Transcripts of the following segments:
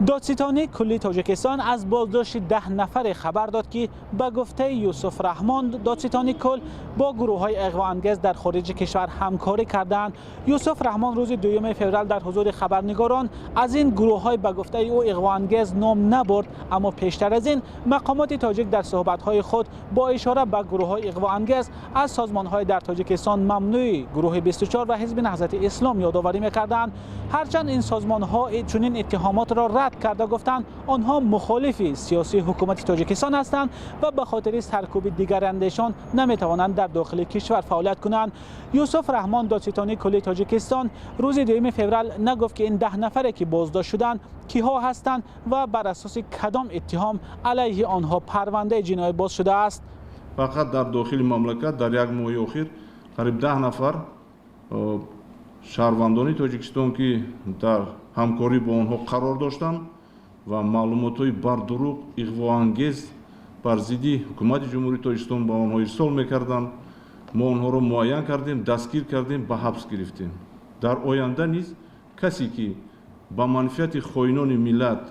Додситонии кулли Тоҷикистон аз боздошти 10 нафаре хабар дод, ки ба гуфтаи Юсуф Раҳмон, додситони кул, бо гурӯҳҳои иғвоангез дар хориҷи кишвар ҳамкорӣ кардаанд. Юсуф Раҳмон рӯзи 2 феврал дар ҳузури хабарнигорон аз ин гурӯҳҳои ба гуфтаи ӯ иғвоангез ном набурд, аммо пештар аз ин мақомоти тоҷик дар суҳбатҳои худ бо ишора ба гурӯҳҳои иғвоангез аз созмонҳои дар Тоҷикистон мамнӯи Гурӯҳи 24 ва Ҳизби Наҳзати Ислом ёдоварӣ мекарданд. Ҳарчанд ин созмонҳо чунин иттиҳомотро рад карда, гуфтанд, онҳо мухолифи сиёсии ҳукумати Тоҷикистон ҳастанд ва ба хотири саркӯби дигарандешон наметавонанд дар дохили кишвар фаъолият кунанд. Юсуф Раҳмон, додситонии кулли Тоҷикистон, рӯзи 2 феврал нагуфт, ки ин 10 нафаре ки боздошт шуданд, киҳо ҳастанд ва бар асоси кадом иттиҳом алайҳи онҳо парвандаи ҷиноӣ боз шудааст. Фақат дар дохили мамлакат дар як моҳи охир қариб 10 нафар шаҳрвандони Тоҷикистон, ки дар ҳамкорӣ бо онҳо қарор доштанд ва маълумотҳои бардурӯғ, иғвоангез бар зидди ҳукумати Ҷумҳурии Тоҷикистон ба онҳо ирсол мекарданд, мо онҳоро муайян кардем, дастгир кардем, ба ҳабс гирифтем. Дар оянда низ касе, ки ба манфиати хоинони миллат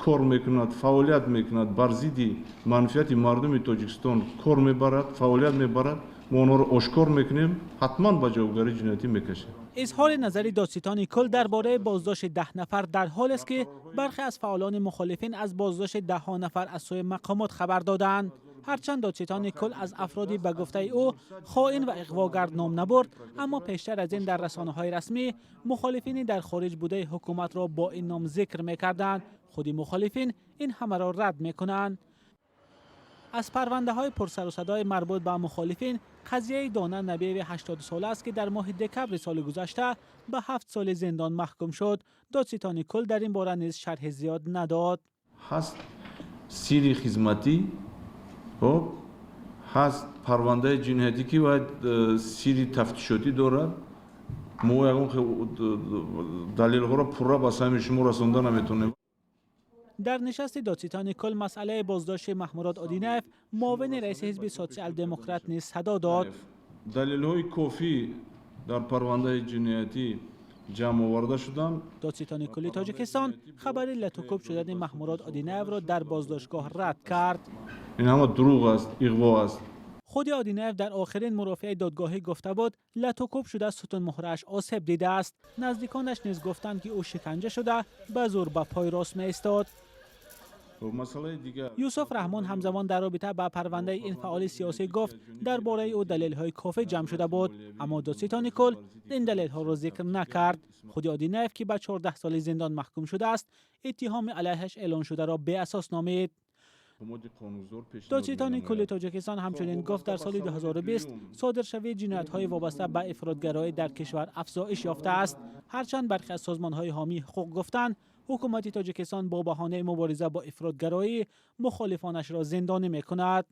кор мекунад, фаъолият мекунад, бар зидди манфиати мардуми Тоҷикистон кор мебарад, фаъолият мебарад, мо онҳоро ошкор мекунем, ҳатман ба ҷавобгарии ҷиноятӣ мекашем. Изҳори назари додситони кул дар бораи боздошти 10 нафар дар ҳолест, ки бархе аз фаъолони мухолифин аз боздошти даҳҳо нафар аз сӯи мақомот хабар додаанд. Ҳарчанд додситони кул аз афроди ба гуфтаи ӯ хоин ва иғвогард ном набурд, аммо пештар аз ин дар расонаҳои расмӣ мухолифини дар хориҷ будаи ҳукуматро бо ин ном зикр мекарданд. Худи мухолифин ин ҳамаро рад мекунанд. Аз парвандаҳои пурсарусадои марбут ба мухолифин қазияи Дона Набиеви 80сола аст, ки дар моҳи декабри соли гузашта ба 7 соли зиндон маҳкум шуд. Додситони кул дар ин бора низ шарҳи зиёд надод. Ҳаст сири хизматӣ, хоб, ҳаст парвандаи ҷиноятӣ, ки бояд сири тафтишотӣ дорад. Мо ягон далелҳоро пурра ба самъи шумо расонда наметавонем. Дар нишасти додситони кул масъалаи боздошти Маҳмурод Одинаев, муовини раиси Ҳизби Социал-демократ, низ садо дод. Далелҳои кофӣ дар парвандаи ҷиноятӣ ҷамъ оварда шуданд. Додситони кулли Тоҷикистон хабари латукӯб шудани Маҳмурод Одинаевро дар боздоштгоҳ рад кард. Ин ҳама дурӯғ аст, иғво аст. Худи Одинаев дар охирин мурофиаи додгоҳӣ гуфта буд, латукӯб шуда, сутунмуҳрааш осеб дидааст. Наздиконаш низ гуфтанд, ки ӯ шиканҷа шуда, ба зӯр ба пой рост меистод. Масъалаи дигар. Юсуф Раҳмон ҳамзамон дар робита ба парвандаи ин фаъоли сиёсӣ гуфт, дар бораи ӯ далелҳои кофӣ ҷамъ шуда буд, аммо додситони кул ин далелҳоро зикр накард. Худи Одинаев, ки ба 14 соли зиндон маҳкум шудааст, иттиҳоми алайҳаш эълон шударо беасос номид. Додситони кулли Тоҷикистон ҳамчунин гуфт, дар соли 2020 содиршавии ҷиноятҳои вобаста ба ифротгароӣ дар кишвар афзоиш ёфтааст. Ҳарчанд бархе аз созмонҳои ҳомии ҳуқуқ гуфтанд, ҳукумати Тоҷикистон бо баҳонаи мубориза бо ифротгароӣ мухолифонашро зиндонӣ мекунад.